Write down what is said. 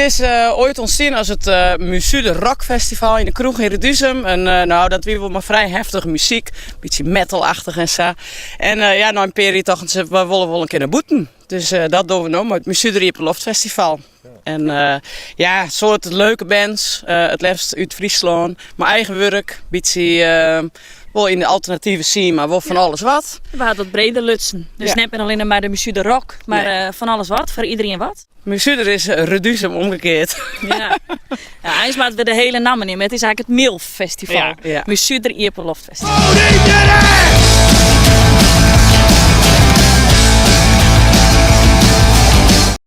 is oait ûntstien as it Musuder Rock Festival yn de kroech yn Reduzum. En nou, dat wie wol mei frij heftige muzyk, bytsje metalachtich en sa. En ja, nei in pear jier tochten se, we wolle wol in kear nei bûten. Dus dat dogge we no mei it Musuder Iepenloftfestival. En ja, soad leuke bands, it leafst út Fryslân, mei eigen wurk, bytsje wol yn de alternative scene, mar wol fan alles wat. We ha it wat breder lutsen. Dus net mear allinne mar de Musuder Rock, mar fan alles wat, foar iderien wat. Musuder is Reduzum omgekeard. Ja. Ja, eins moatte we de hiele namme nimme. It is eigentlik it MILF Festival. Ja, ja. Musuder Iepenloftfestival.